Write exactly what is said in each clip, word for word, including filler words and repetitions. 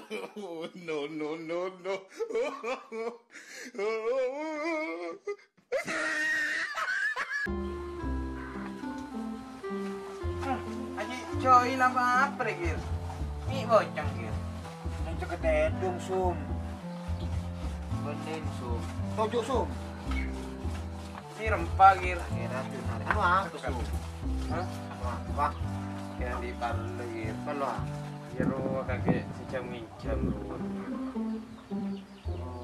Oh, no, no, no, no. Aji, Joi, lamba apa rè, Gir? Mi' bocong, Gir. Neng ceket tedung, Sum. Benin, Sum. Toju', Sum. Ini rempa, Gir. Kira tuh, anu apa, Sum? Hah? Anu apa? Yang diparlo, Gir. Parlo, ah? Gir, kakè sejam minjam ruwet.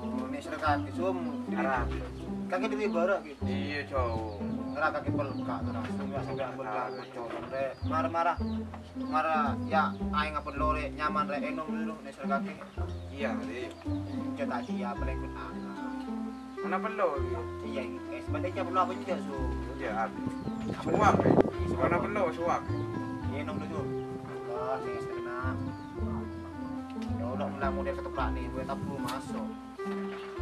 Oh, nèser kakè, Sum. Arapa? Kakè dâri bârâ', Gir. Iyâ, Jong. Ora kakè pelka' terus. Sum, ya, sampai ampun, kakè, Jong. Rè, mara-mara. Mara, ya, aèng apa lorè, nyaman, rè, ènom dulu, nèser kakè. Iyâ, Ri. Cè' ta' iyâ, palèng pun ana. Ana pello, Ri. Iyâ, iyâ. Eh, sebenarnya perlu apa juga, Su? Iyâ, Abi. Suwak, Ri. Ana pello, suwak. Iyâ, nom dulu. Wah, sing setengah. Ya udah, mulai model ketoprak nih, gue tabu masuk.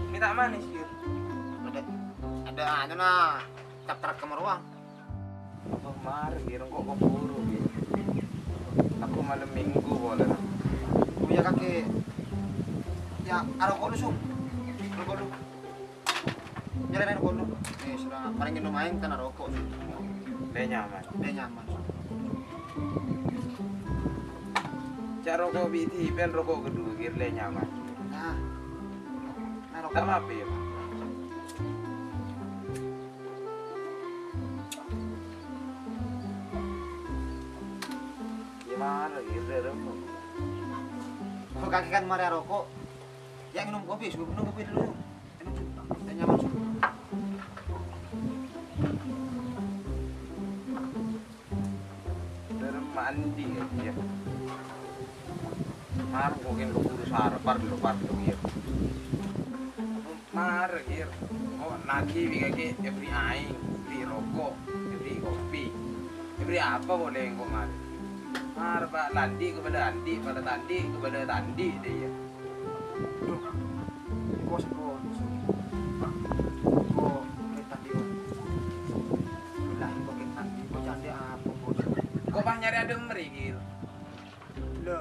Ini tak manis, Gir. Ada, ada anu nah, cap truk kemeruang. Oh, mara, Gir, engko' keburu, Gir. Aku malem Minggu polè, nah. Oh, iya, Kakè. Ya, aroko' lu, Sum. Aroko' lu. Nyarè aroko' lu. Eh, sera, paling ngenom aèng kan aroko', Sum. Lè nyaman. Lè nyaman, Sum. Ca'na roko' bi' tipen roko' kedua, Gir, lè nyaman. Nah. Nah, roko'. Tak apa ya, Pak? Gimana, Gir, rem? Kok kakè kan mara roko'? Ya, ngenom kopi, Su. Ngenom kopi dulu, Su. Ngenom, Su. Lè nyaman, Su. Dârâ mandi, ya. Mara mungkin keburu sara, parlo, parlo, ya. Mara, Gir. Oh, lagi bi' kakè èberri' aèng, èberri' roko', èberri' kopi. Èberri' apa polè engko' mara? Mara, Pak, landi' kabâlâ andi', padâ tandi' kabâlâ tandi', dâ iyâ. Duh, engko' sengko'. Engko' kèta diyo. Lah, engko' kèta diyo. Engko' candhi apa, Bos? Engko' pas nyarè adhâ' mèrè, Gir. Lho.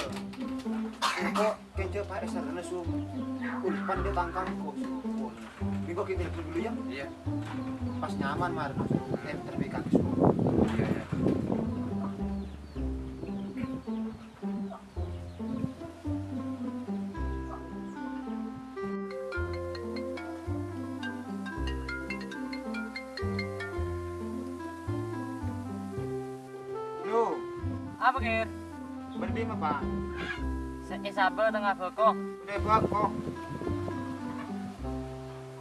Engko' kènjhâ' pa èsarana, Su. Ulpan dâ' tangkang, Bos. Engko' kita telepon dulu, ya. Iya. Pas nyaman, mara, Su. Eh, terpikat, Su. Iya, iya. Yo. Apa, Gir? Bâdâ è dimma, Pak? Sè è sabâ tengnga bâko. È bâko.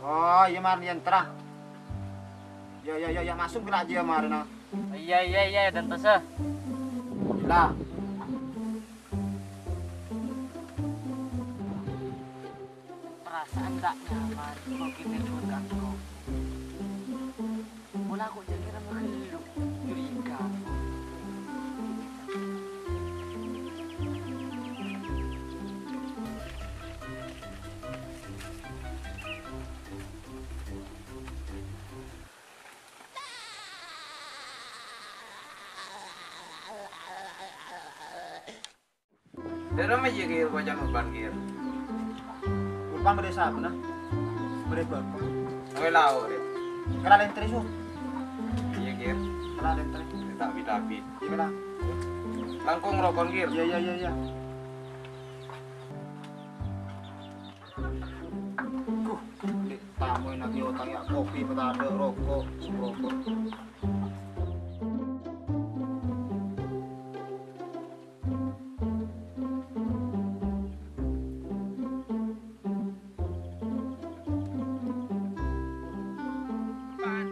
Oh, iyâ, mara, èntra. Ya, ya, ya, ya, masuk ghi' la jiyâ marèna. Iyâ, iyâ, iyâ, dântassa. Lah. Perasaan ta' nyaman, mungkin nelpon ka engko'. Mola kok jâ' kèra maghellu, curiga. Dârâmma iyâ, Gir, kocan Urban, Gir? Urban bâdâ è sabâna? Bâdâ è bâko. Oke, lao, Gir. Kala lèntrè, Su. Iyâ, Gir. Kala lèntrè. Ta' bi-, ta' bi'. Iyâ, kala. Langkong rokon, Gir. Iyâ, iyâ, iyâ, iyâ. Guh, lè' tamoy nagi otang ya' kopi, pètadâ', roko', sè roko'. Pan.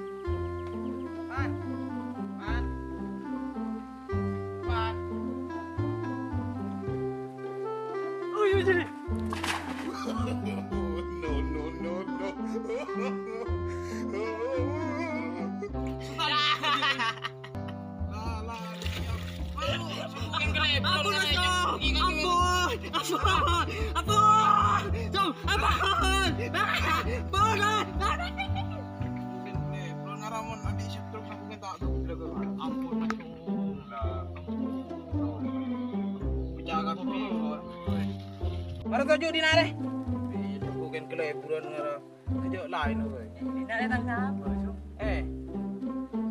Pan. Pan. Pan. Oh, iya, jadi. No, no, no, no. Ampun, Mas, Cong. Ampun. Ampun. Ampun. Cong, ampun. Ampun. Ampun, Mas, Cong. Ampun. Pecah kabeh. Mara toju' dinna' rè. Iyâ, bukan keleburan ngara. Kejak lain apa? Dinna' rè tang sapa, Su? Eh.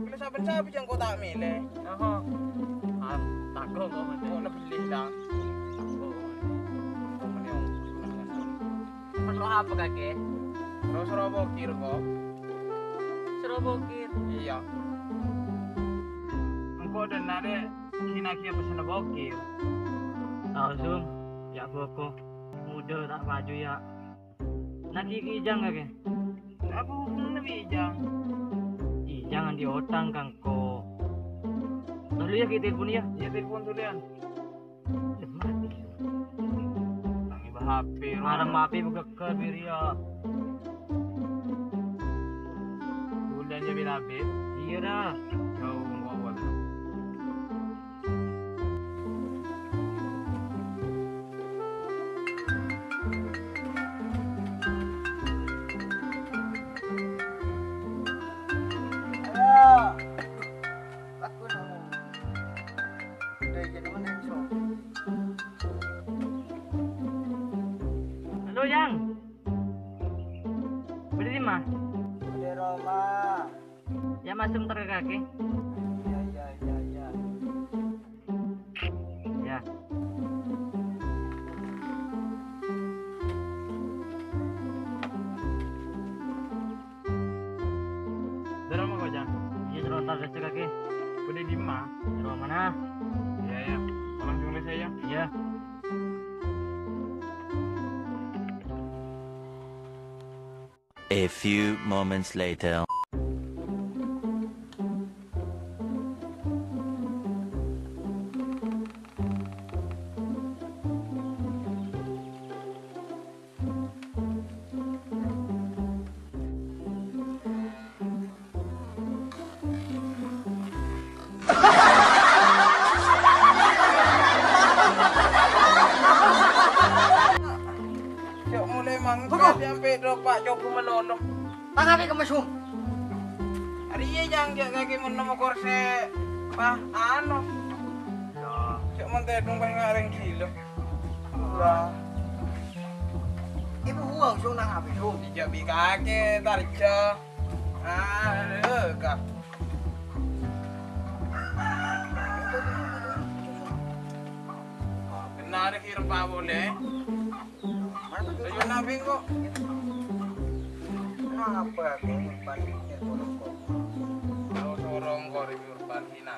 Kena saben-saben jang kok ta' mele. Aha. Ah, tako kok, Mas. Kok lebih lah. Perlu apa, Kakè? Terus robo kir kok. Soro bokir. Iyâ. Engko' dâ' enna' rè, ghi-naghi pèssèna bokir. Tao, Sung. Yâ, boko. Muda ta' paju, yâ. Naghi Ijang, kakè. Apa hubunganna bi' Ijang? Ijang andi' otang ka engko'. Dulu yâ, kita telepon yâ. Iyâ, telepon dulu yâ. Nangè bâ' H P, Ron. Areng H P bâ' gheggher, Biri, yâ. Bulan jâ' bilabit. Iyâ, dah. Jauh, wah, wah. Ayo. Halo, Yang. Bâdâ è dimma? Bâdâ è roma. Yâ, masem ter ka kakè. Iyâ, iyâ, iyâ, iyâ. Yâ. Dâ' roma kok, Jang? Iyâ, serontar saja, kakè. Bâdâ è dimma? Roma mana? Iyâ, iyâ. Tolong jungles saya. Iyâ. A few moments later. Cok, mulai mangkat. Apa? Sampai dua pak coba menono. Tang apa kamu, Sung? Arèya jang jâ' kakè mon nemmo korsè, pa, ano. Cok, mon tèdung pas ngarèng gila. Lah. Ibu uang, Sung, nang apa, Sung? Dijâ' bi' kakè, tarjâ. Ah, lè, ka. Benar, kirim Pak Boleh. Ayo, nabi kok. Kenapa aku nyimpan ini, tolong kok? Kalau sorong kok, Rik, nyimpan ini.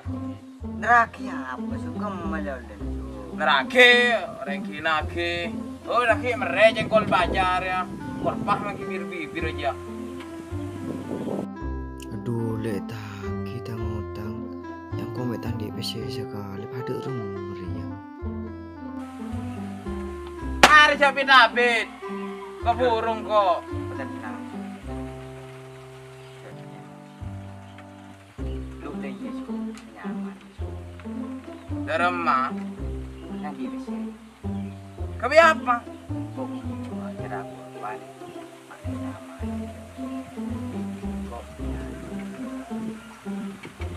Neragi apa, Sung? Kemma ya, Len, Sung? Neragi, rengki nagi. Oh, lagi mere jengkol pajar ya. Korpah lagi bibir-bibir aja. Adu, lè' tagi tang otang. Yang komet andi' pèssè sakalè padâ rèya. Arè jâ' bit-abit. Kaburung kok. Bener, bener. Lu deh, Yesu. Nyaman. Dâ' remma. Lagi pèssè. Kabbi apa? Kok kira aku balik.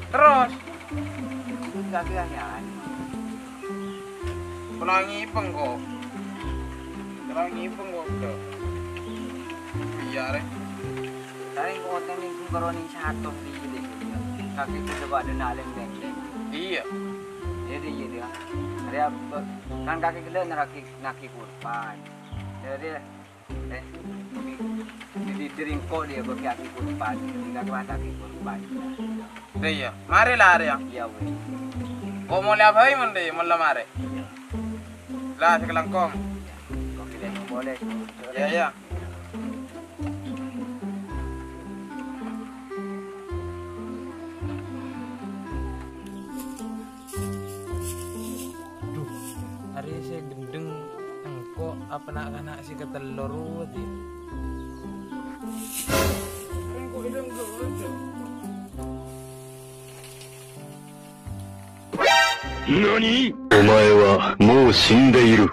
Terros? Enggak kira-kira. Pelangi pengko. Pelangi pengko, Cok. Iyâ, rè. Tapi kok otang minggu karo ning satu di ini. Tapi kita pada nak leng-leng. Iyâ. Jadi, jadi. Hari apa? Kan kakè ghellâ' neragi, nagi kurban. Jadi, Eh, di, di, di ringko dia bagi aki kurban, tinggal buat aki kurban. Iyâ, marè la arèya. Iyâ, weh. Kok molè abhâi mon dhi, mon la marè? Iyâ. La, sakalangkong. Kok kita boleh. Iyâ, iyâ. Duh, arè sè ghendheng engko' apa na'-kana' sè katello rowa, yâ? Engko' èdhung ghâjâ. Nani? Omae wa mou shindeiru.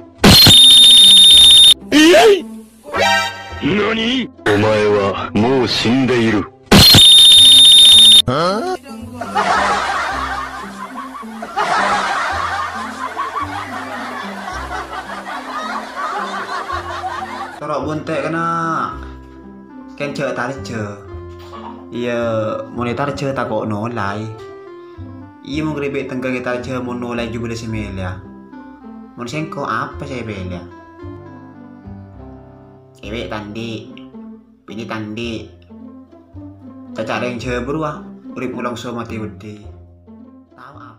Iyai! Nani? Omae wa mou shindeiru. Mon ta' kènè', kèng jhâ' tarjhâ. Iyâ, mon ètarjhâ tako' nolai. Iyâ, mon ghâribâ tengghâ ètarjhâ mon nolai jhubâ sè mèlèya. Mon sèngko' apa sè èpèlèya? Cèwèk ta' andi', binè ta' andi'. Caca' rèng jhâbur wa, urip molongso matè beddhi. Tao apa?